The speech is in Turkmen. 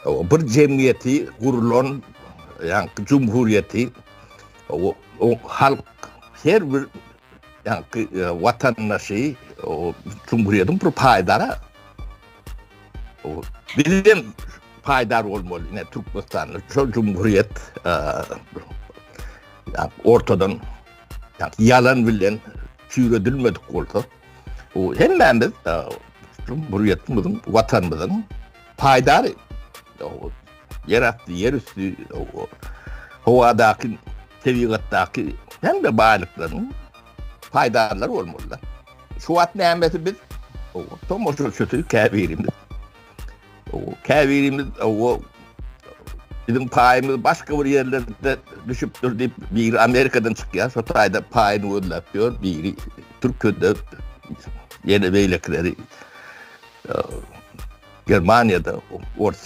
Bir jemgyýeti gurulan ýaňky jumhuriýeti o halk her bir ýaňky watandaşy jumhuriýetiň bir paýdary. Bizem paýdar bolmaly ine Türkmenistanda şol jumhuriýet ortadan ýalan bilen çüýredilmedik bolsa hemmämiz jumhuriýetimiziň watanymyzyň paýdary. Ýer asty, ýer üsti, howadaky, tebigatdaky hemme baýlyklaryň paýdarlary bolmalylar. Şu wagt nämesi biz tomaşaçysy käbirimiz. Käbirimiz biziň paýymyz başga bir ýerlerde düşüpdir diýip, biri Amerikadan çykýar, şo taýda paýyny gözläp ýör, biri Türkiýede, ýene beýlekileri Germaniýada, Orsýetde.